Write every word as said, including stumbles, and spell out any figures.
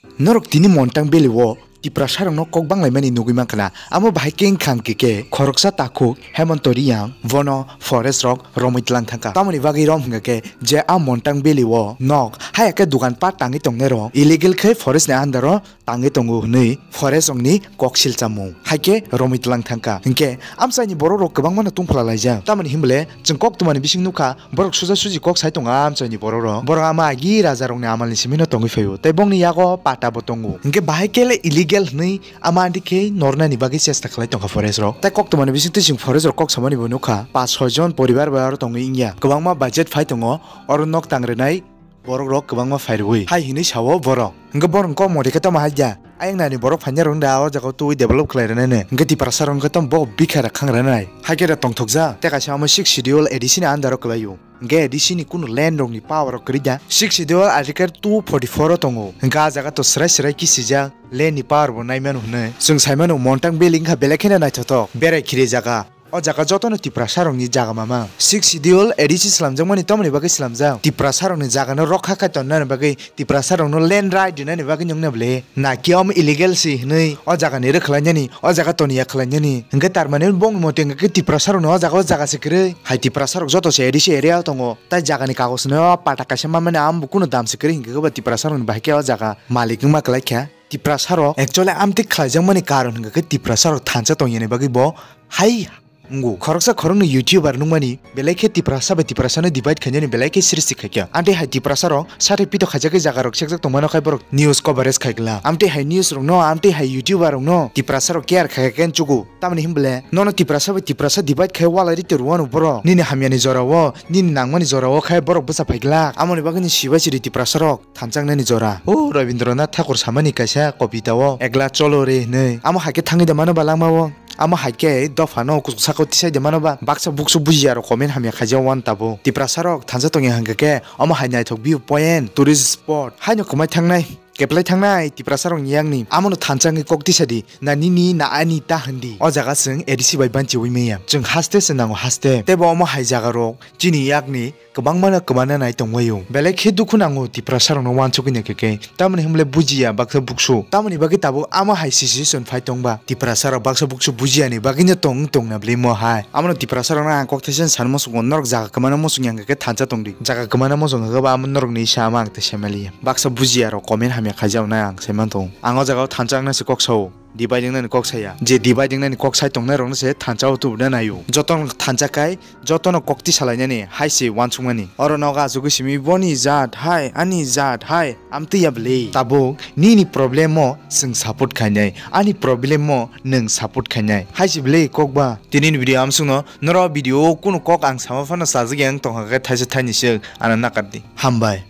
Norok tini Montang Valley o Tiprasa rokno kok banglaimani nugwi mankha na. Amo bahai khe wngkha hwnkhe khe khoroksa takhuk Hemant Reang bono forest rok romwi tlang thangkha. Tamoni bagwi rom hwnkha khe je a Montang Valley o nok haya khe dukan pat tangwi tongnai rok illegal khe forest ni under o tangwi tongo hwnwi forest rokni kok silchamung hai khe romwi tlang thangkha. Hinkhe amchaini borok rok kwbangma no tungphla laijak. Tamoni hinbole chwng kok twmani bising nukha, borok suja suji kok sai tongo amchaini borok rok. Borok ama agi raja rokni amal ni simi no tongwi phaio. Tei bongni yago pata bo tongo. Hinkhe bahai kele illegal hwnwi ama andi khe nornani bagwi chesta khlai tongkha forest rok. Tei kok twmani bising twi chwng forest rok kok samani bo nukha. Pas soi jon poribar bai aro tongwi wngya. Kwbangma budget phai tongo. Oro nok tang rwnai borok rok kwbangma phai rwui hai hinwi sao borok. Hinkhe borok kok mori khe tamo hai ya. Ayang nani borok phanya rwng da o jaga o twi develop khlai rwnai ne. Hinkhe Tiprasa rok hinkhe tamo bo bikha rok khang rwnai. Hai khe da tongthokjak. Tei kaisa omo six schedule A D C ni under o kwlaio. Hinkhe A D C ni kunu land rok ni power rok kwrwi da. Six schedule article two forty four o tongo. Hinkhe a jaga to srai srai kisijak land ni power bo naimano hwnwi. Chwng saimano Montang Valley wngkha belai kheno naithothok. Berai khiri jaga. O jaga jotono Tiprasa rokni jaga mama. Six schedule A D C slamjakmani tamoni bagwi slamjak. Tiprasa rokni jaga no rokha khai tonnani bagwi, Tiprasa rokno land right rinani bagwi nungna bwle. Na ki omo illegal si hwnwi o jaga ni rwkhlainani, o jaga toniya khlainani. Hinkhe tar mane bongni mote hinkhe Tiprasa rokno o jaga o jaga se kwrwi. Hai Tiprasa rok joto se A D C area o tongo. Tai jaga ni kagoj no pata kaisa mamani amo bo kunu dam se kwrwi hinkhe ba Tiprasa rokni bahai khe o jaga malik wngma kwlai kha. Tiprasa rok actually amtwi khlaijakmani karon hinkhe Tiprasa rok thansa tongyani bagwi bo hai Wngo. Khoroksa khoroknwi YouTuber nukmani, belai khe Tiprasa bai Tiprasano divide khainani belai khe srishti khaikha. Amtwi hai Tiprasarok sathai pito khaijakgwi jagarok sekjak tongmano khai borok news coverage khaigwla. Amtwi hai news rokno, amtwi hai YouTuber rokno Tiprasarok care khaikha khe nchugo. Tamoni hinbole nono Tiprasa bai Tiprasa divide khai walai rite rwano borok. Nini hamyani jorao, nini nangmani jorao khai borok bwsa phaiglak. Amoni bagwino sibai siri Tiprasarok thanchaknani jora. O Rabindranath Thakur samani kaisa kobita o, "Ekla cholo re" hinwi. Amo hai khe thangwi da mano ba langma o. Amo hai khe dopha no kuchuk saka o tisai de mano ba. Baksa buksu bujiya rok comment hamya khaijak wan tabuk. Tiprasa rok thansa tongya hwnkha khe omo hai naithok view point, tourist spot haino kwmai thangnai. Keplai thangnai Tiprasa rok ni yakni. Amo no thansa wngwi kok tisa di. Na nini na ani ta hwn di. O jaga chwng A D C bai banchiwi manya. Chwng haste se nango haste. Teibo omo hai jaga rok chini yakni kwbangma no kwmana nai tongwai o. Belai khe dukhu nango Tiprasa rokno wansugwi naikha khe. Tamoni hinbole bujiya baksa buksu. Tamoni bagwi tabuk amo hai situation phai tongba. Tiprasa rok baksa buksu bujiya ni bagwi no tong tongna bwlwi mo hai. Amo no Tiprasa rokno ang kok thaisa sanmo sugo norok jaga kwmana mo sungya hwnkha khe thansa tongdi. Jaga kwmana mo sungya khe ba amo norok ni sa amo ang tei sai maliya. Baksa bujiya rok comment hamya khaijak nai ang sai man tongo. Ang o jaga o thansa wngna se kok sao. Divide wngnani kok saya. Je divide wngnani kok sai tongnai rokno se thansa o tubuna naio. Jotono thansa kai, jotono kok tisalainani hai se wansukmani. Oro nogo achugwi simi boni jat hai, ani jat hai, amtwi ya bwlwi. Tabuk nini problem o chwng support khainai, ani problem o nwng support khainai. Hai se bwlwi kok ba. Tini ni video amsukno, noro video o kunu kok ang sama phano sajagya wng tongkha khe thaisa thaini swk ano nakardi. Hambai.